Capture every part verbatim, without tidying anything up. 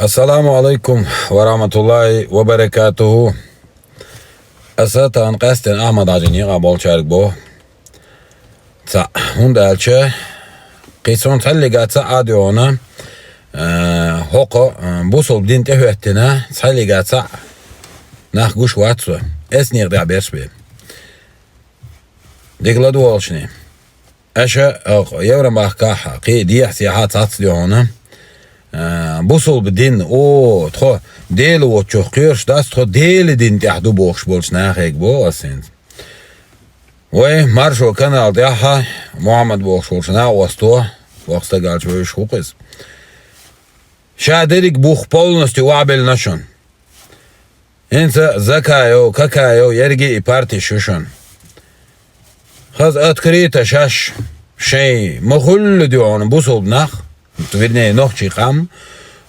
Ассаламу алайкум ва рахматуллахи ва баракатуху. Аса тахана къаьстина Ахьмад-Хьажин некъа болчаьрга боху. Цхьаъ, хӀунда аьлча, кхин суна цхьаллига цхьаъ а дуьхьуна, а, хӀокху, а, бусалба дин тӀехӀоьттина, цхьаллига цхьаъ нах гуш вац со. Эс некъа тӀехь берш бен. Дика ладогӀалшний. Аша, а, Евромахкахь, кхин дехьа-сехьа цхьацца дуьхьуна, а, бусалба дин, о, тхо Дела воцчух кхоьруш дац, тхо Делан дин тӀехь ду бохуш болчу нахега боху аса хӀинца. Вай Маршо канал тӀехь Мухьаммад бохуш волчу накъосто, воккха стаг аьлча вевзаш ву-кх иза. Ша дерриг бух полностью охьабелла шуна. ХӀинца Закаев, Какаев, ерриге и партиш ю шуна. Хаза открыто шаьш шайн ма-хуьллу дуьхьуна бусалба нах, вернее, нохчий къам,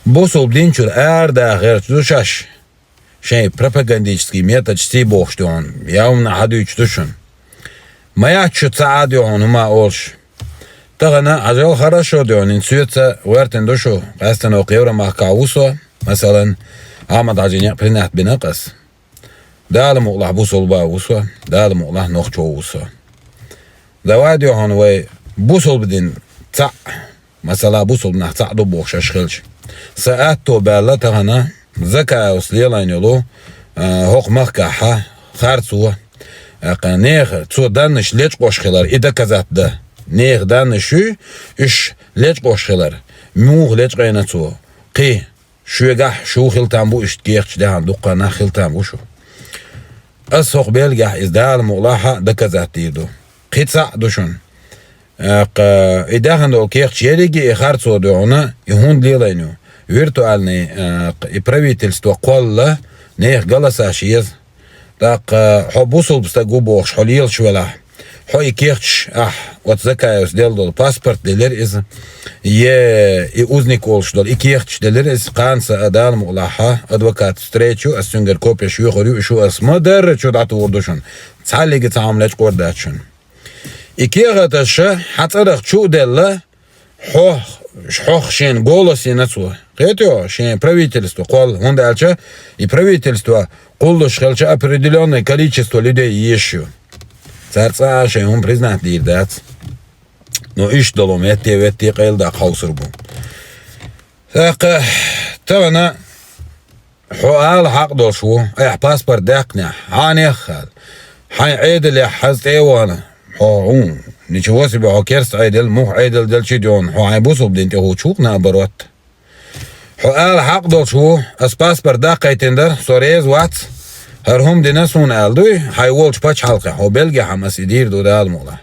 бусалба дин чуьра арадаха гӀерташ ду шаьш. Шайн пропагандический методаш ций бохуш дуьхьуна, явна хьадуьйцуш ду шуна. Ма яц шу цхьа а дуьхьуна хӀума олуш. Тахана, хьажал, хорошо дуьхьуна, хӀинца соьца гӀоьртина ду шу, къаьстина воккха Евромахкахь ву со, масалан, Ахьмад-Хьажин некъ принять бина-кх аса. Дала мукъалахь бусалба а ву со, Дала мукъалахь нохчо а ву со. Давай дуьхьуна вай бусалба дин цхьаъ, масала, бусалба нах цхьаъ ду бохуш аша хилча. Сан атто баьлла тахана Закаевс лелийна йолу, а, хӀокху махкахь харцо, а, кху нехан цо даннаш лечкъош хилар, и доказать дан. Нехан даннаш ю, уьш лечкъош хилар. Муха лечкъийна цо? Кхин шуьгахь шу хила там бу иштта кехаташ даьхна, дуккха нах хила там бу шу. Ас хӀокху белгехь иза Дала мукъалахь доказать дийр ду. Кхин цхьаъ ду шуна. ТӀаккха и даьхна долу кехаташ ерриге и харцо дуьхьуна, и хӀунда лелийна ю? Виртуальный, а, и правительство кхолла, нехан голосаш еза. ТӀаккха хьо бусалба стаг ву бохуш, хьо лелаш велахь, хьо и кехаташ ахь, оцу Закаевс делла долу паспорт делира иза, е и узник олуш долу и кехаташ делира иза, кхана сан а Дала мукъалахь адвокат встречу, ас цуьнгара копеш йоьхур ю, и шу ас ма-дарра чу дӀатухур ду шуна. Цхьаллига цхьа хӀума лечкъор дац шуна. И кехаташ хьан цӀарах чу а делла, хьох, хьох шена голос йина цо. Кхетий, шен правительство кхолла, хӀунда аьлча и правительство кхуллуш хилча, определённое количество людей езаш ю. Цара цкъа а шайн хӀума признать дийр дац. Но иштта долу метте, ветте къайладаккха хьовсур бу. ТӀаккха тахана хьо ала хьакъ долуш ву, айхьа паспорт даьккхинехь, хьанех а хьайн Ӏедалехь хьаза тӀе а вахана, хьо, хӀун, ничего себе, хьо керста Ӏедал, муха Ӏедал делчи а дуьхьуна, хьо хьайн бусалба дин тӀехӀуттуш ву-кх, наоборот. Хьо ала хьакъ долуш ву, ас паспорт даккхийтина дара, со реза вац, хӀара хӀума дина суна ала дуй, хьайн волчу пачхьалкхе, хьо Бельгехь-м ас и дийр ду Дала мукъалахь.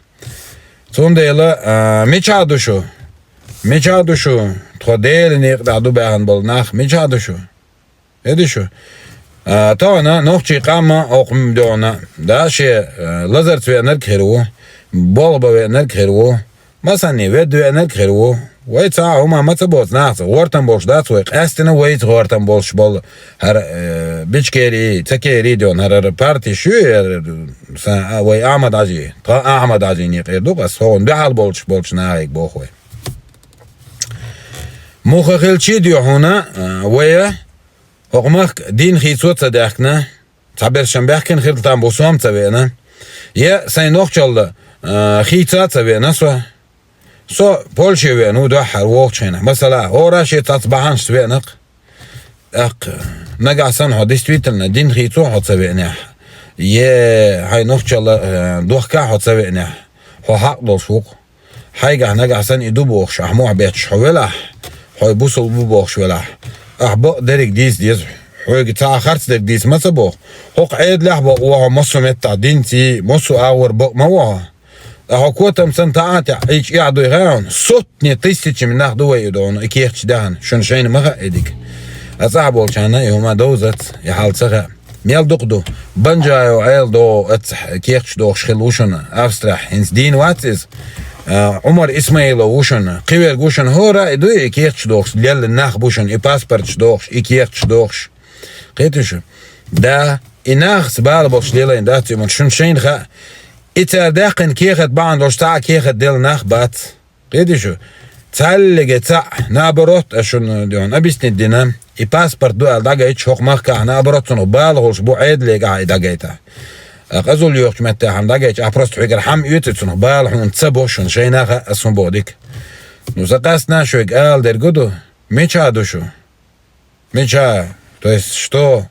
Цундела, а, мичахь ду шу? Мичахь ду шу? Тхо Делан некъа тӀехь ду баьхна болу нах, мичахь ду шу? ХӀеди шу? А, тахана нохчий къам а хӀокху дуьхьуна, да, шен, а, лазарца веанарг хир ву, болх бан веанарг хир ву, масанний ведда веанарг хир ву. Вай цхьа а хӀума ма ца боцу нахаца, гӀортам болуш дац вай, къаьстина вайца гӀортам болуш болу хӀара, э, Бичкери, Цакери дуьхьуна, хӀара, хӀара партиш ю, хӀара, сан, а, вай Ахьмад-Хьажи, тхан Ахьмад-Хьажин некъера ду-кх ас, хӀокхунна дуьхьал болчуш болчу нахе боху вай. Муха хилчи а дуьхьуна, а, вай хӀокху махка дин хийцо а ца даьхкина, цхьаберш-м баьхкина хир там бу, со-м ца веана. Я сайн нохчалла, а, хийца а ца веана со. Со Польше веана ву дуьххьара вогӀучу хенахь. Масала, хӀора а шен цхьацца бахьанашца веана-кх. ТӀаккха нагахь санна хьо действительно дин хийцо хьо ца веанехь, е хьайн нохчалла, а, дохка хьо ца веанехь, хьо хьакъ долуш ву-кх. Хьайгахь нагахь санна и ду бохуш, ахь мохь бетташ хьо велахь, хьо бусалба ву бохуш велахь, ахь бакъдерг дийца деза, хьоьга цхьа а харцдерг дийца ма ца боху. ХӀокху Ӏедалехь бакъ ву хьо, массо а меттахь динций, массо а агӀор бакъ ма ву хьо. Ткъа хьо котам санна таӀа а тӀехь, Ӏийча эхь дуй хаьа хьуна, сотни тысячами нах ду вай и догӀуна, и кехаташ даьхна, шуна шайна ма хаьа и дика. Ткъа цӀахь болчарна и хӀума довзац, и хьал ца хаьа. Мел дукха ду. Банжаев Ӏела догӀу аца кехаташ дохуш хилла ву шуна Австрехь. ХӀинца дийна вац иза. А, Ӏумар Исмаилов ву шуна. Кхиверг ву шуна. ХӀора а и дуй, и кехаташ дохуш лелла нах бу шуна, и паспорташ дохуш, и кехаташ дохуш. Кхетий шу? Да, и нахаца бала болуш лелайна дац и, амма шуна шайна хаьа. И цара даьккхина кехат бахьана долуш цхьа а кехат делла нах бац. Кхетий шу? Цхьаллиге цхьаъ, наоборот, ас шуна, дий хьона, объяснить дина, и паспорт ду аьлла дӀагайташ хӀокху махкахь, наоборот, цунах бала хуьлуш бу Ӏедале гахь и дӀагайта. Къазал йохучу меттехь хьама дӀагайташ, ахь просто хьоьгара хьама оьций цунах, бала хьуна ца бо шуна, шайна а хаьа ас хӀун боху дика. Ну, сан къаьстина шуьга ала дерг ду, мичахь ду шу? Мича, то есть что,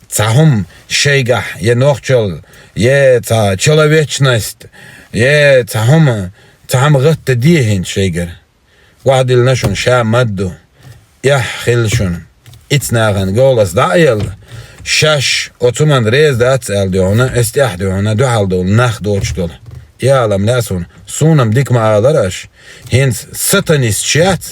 цхьа хӀума шайгахь, я нохчалла, я цхьа человечность, я цхьа хӀума, цхьа хӀума гӀатта де хӀинца шайгара. Охьадиллина шуна ша мадду, эхь хилла шуна. Иц нахана голос дӀа а елла, шаьш оцу хӀуманна реза дац аьлла, дий хьона, эс тӀехь, дий хьона, дуьхьал долу нах доцуш долу. И алам лаьа суна, суна-м дика ма алара аша. ХӀинца сатанисташ яц,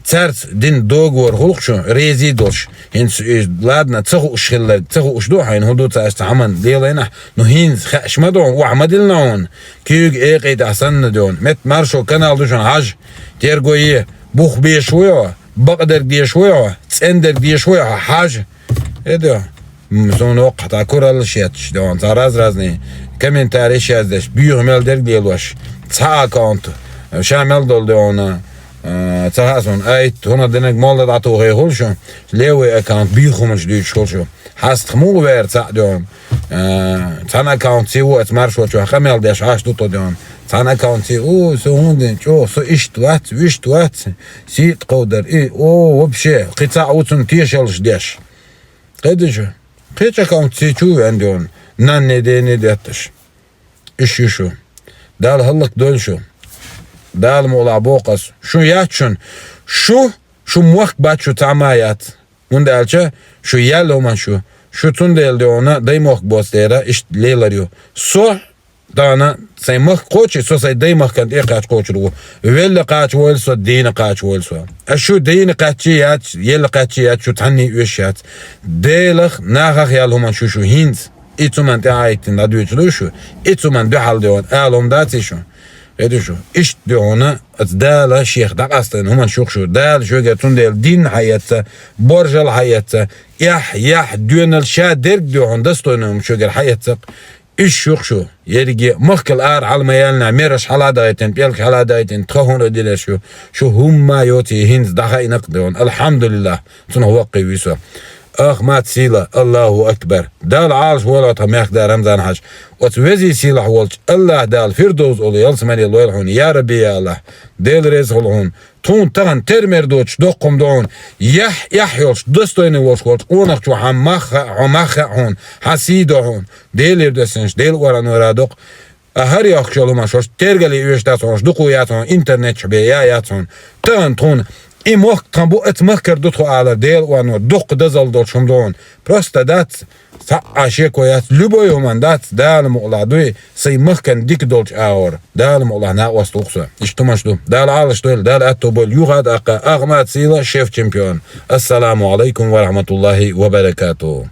цаьрца дина договор хуьлу-кх шу, реза долуш. ХӀинца и, ладно, ца хууш хилларг, ца хууш ду хьайна, хӀун ду ца аша цхьа хӀуманна лелайна ахь, но хӀинца хаьаш ма ду хьуна, охьа ма диллина хьуна, куьйга экъий тӀехь санна, дий хьона. Метта маршо канал ду шуна, хьажа, терго е, бух беш вуй хьо, бакъдерг деш вуй хьо, цӀендерг деш вуй хьо, хьажа. Э, дий хьона. М, суна воккхахь, цхьа кураллаш етташ, дий хьона, цхьа раз-разный комментарийш яздеш, боьха мел дерг лелош, цхьа аккаунт, ша мел долу, дий хьона, а, ца хаьа суна, айт, хӀунда динарг молла дӀатухий хуьлу шу, левый аккаунт, боьха хӀуманаш дуьйцуш хуьлу шу. Хьастах муха вер цхьаъ, дий хьона, а, цхьана аккаунт ца ву, оцу маршо чохь къамел деш Ӏаш ду тхо, дий хьона. Цхьана аккаунт ца, у, со хӀунда дина чӀогӀа, со иштта вац, вуьшта вац, сийта кховдар, и, о, вообще, кхин цхьаъ ву цунна тешаллаш деш. КхидӀа шу? Кхечу аккаунт ца чу веана, дий хьона, нанне, дене детташ. Уьш ю шу. Дала хӀаллакдойла шу. Дала мукъалахь боху ас. Шу яц шуна. Шу, шу мохк бац шу цхьа ма яц. ХӀунда аьлча шу яьлла хӀуманаш ю. Шу цундела, дий хьона, даймохк боцу дера иштта лелар ю. Со тахана сайн махка кхочий, со сайн даймахкана тӀе а кхача кхочур ву. Велла кхача войла со, дийна кхача войла со. Ас шу дийна кхаччий яц, елла кхаччий яц, шу цхьанний оьшуш яц. Делах, нахах яьлла хӀуманаш ю шу хӀинца. И цу хӀуманна тӀаьхьахӀиттина дӀадоьдуш ду шу, и цу хӀуманна дуьхьал, дий хьона, ала хӀума даций шу? ХӀета шу? Иштта, дий хьона, оцу Дала шех дӀакъастийна хӀуманаш ю-кх шу. Дала шуьгара цундела дин хьаэцна, боржал хьаэцна, эхь, яхь, доьналла ша дерг, дий хьона, достойный хӀума шуьгара хьаэцна-кх. Уьш ю-кх шу. Ерриге махкал ара хьала ма яьллинехь, мераш хьала а дахийтина, пӀелг хьала а дахийтина, тхан хӀун а динарш ю. Шу хӀумма а йоций хӀинца дӀахаийна-кх, дий хьона. Алхьамдулиллах. Цунах ваккхий вуьсу. Ахмат сийла, Аллаху акбар. Дала Ӏалаш войла тхан мехкда Рамзан-Хьаьжа. Оцу везий сийлахь волчу Аллах Дала Фирдовс олу ялсамане лойла хьуна, я Рабби, я Аллах. Дела реза хуьлу хьуна. Тхуна тахана тера-мера доцуш доккха хӀума ду хьуна. Яхь, яхь йолуш, достойный волуш волчу къонахчо хьан мах хаьа, хьо мах хаьа хьуна, хьан сий до хьуна. Делера доьссинчу Дела оран вара доккха. А хӀара йохкуш йолу хӀуманаш, хӀорш тергале оьшуш дац хьуна, дукха яц хьуна, интернет чохь бен я яц хьуна. Тахана тхуна и мохк тхан бу, оцу махкара ду тхо алар, Дела орно, дуккха дозалла долуш хӀума ду хьуна. Просто дац, цхьа а шеко яц, любой хӀуманна дац, Дала мукъалахь дуй, сайн махкана дика долчу агӀор. Дала мукъалахь накъост ву-кх со. Иштта хӀуманаш ду. Дала Ӏалаш дойла, Дала аьтто бойла, юха а тӀаккха, Ахмат сийла, шеф-чемпион. Ассаламу Ӏалайкум ва рахьматуллахӀи ва баракатухӀу.